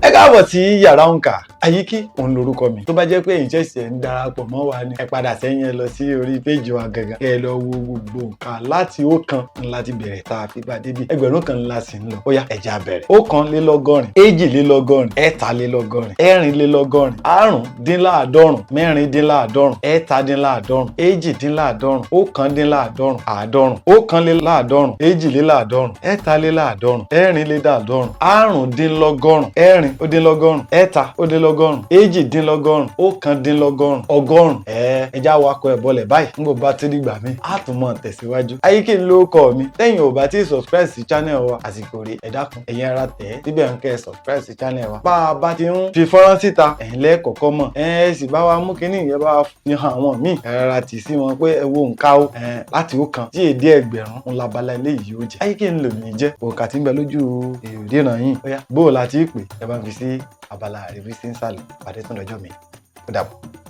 Ẹ káàbọ̀ sí yàrá òǹkà. Àyíkí òun lorúkọ mi. Tó bá jẹ́ pé ẹ̀yin ṣẹ̀ṣẹ̀ ń darapọ̀ mọ́ wa ni, ẹ padà sẹ́yìn, ẹ lọ sí orí péjì wa gangan, kẹ́ ẹ lọ wo gbogbo nǹkan láti 1 ńlá ti bẹ̀rẹ̀ tá a fi bá débi 1000 ńlá sì ń lọ. Ó yá, ẹ jẹ́ á bẹ̀rẹ̀. 81, 82, 83, 84, 85, 86, 87, 98, 99, 90, 91, 92, 83, 84, 95, 96, 93, 98, 99, 100. Ẹ já wakọ̀ ẹ̀ bọ́lẹ̀ báyìí. N kò bá tí dìgbà mi á tún mọ̀ tẹ̀síwájú. Ayíkí ló kọ́ mi. Tẹ́yìn ò bá tí subscribe sí channel wa, àsìkò rè. Ẹ dákun, ẹ̀yin ara tẹ̀ ẹ́ síbẹ̀ ń kẹ́ ẹ subscribe sí channel wa. Bá a bá ti ń fi fọ́nrán síta, ẹ̀yin lẹ́ẹ̀kọ̀kọ́ mọ̀. Ẹ ẹ sì bá wa mú kínní ìyẹn, bá wa fi hàn àwọn míì. Ẹ rárá tì sí wọn pé ẹ wo nǹka o. Ẹ láti 1 tí èdè 1000 ń labala eléyìí ó jẹ́. Ayíkí ń lò mí jẹ́ òǹkà tí ń bẹ lójú ìríran yìí. Ó yá, bó o la ti pè, ẹ bá ń fi sí abala àríwísí nsàlẹ̀. Pàdé tún lọ́jọ́ mi. Ó dàbọ̀.